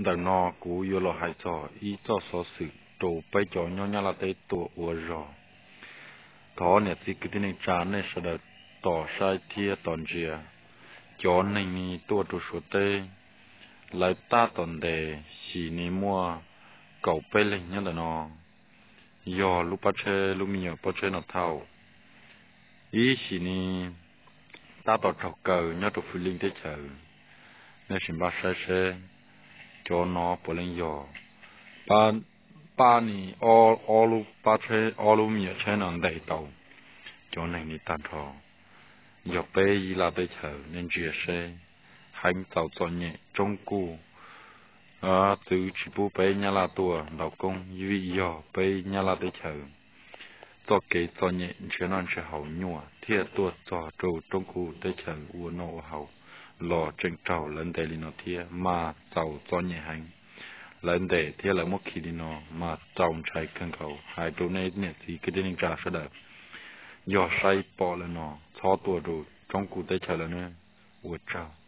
Ntawm no kuv yuav los hais txog ib txoj xov xwm rau peb cov nyob Nyab Laj teb tuaj ua zog. Thov niam txiv kwv tij neej tsa nej sawv daws tos saib thiab tos ntsia. Cov neeg ni tuaj rau Suav teb, lawv tab tom ntes, xyim ni muaj kaum peb leeg nyob ntawm no, yog lub pab tsheb, lub me nyuam pab tsheb no thauj. Ib xyim ni tab tom raug kaw nyob rau Fwm Leej teb chaws. Nej sim npaj saib seb cov no puav leej yog pab ni, ob lub pab tsheb, ob lub me nyuam tsheb no ntes tau cov neeg ni tag nrho. Yog peb Nyab Laj teb chaws, nej ntsia seb, heev txaus txom nyem, tsoob kuj txwv tsis pub peb Nyab Laj tuaj ntaus koob vim yog peb Nyab Laj teb chaws txoj kev txom nyem nrhiav noj nrhiav haus nyuaj thiaj tuaj txog rau tsoob kuj teb chaws ua noj ua haus los tseem raug lawv ntes li no thiab, mas txaus txom nyem heev. Lawv ntes thiab lawv muab khi li no mas txaus ntshai kawg nkaus. Hais rau nej niam txiv kwv tij neej tsa sawv daws, yog saib pom lawm no txhob tuaj rau tsoob kuj teb chaws lawm nawb. Ua tsaug.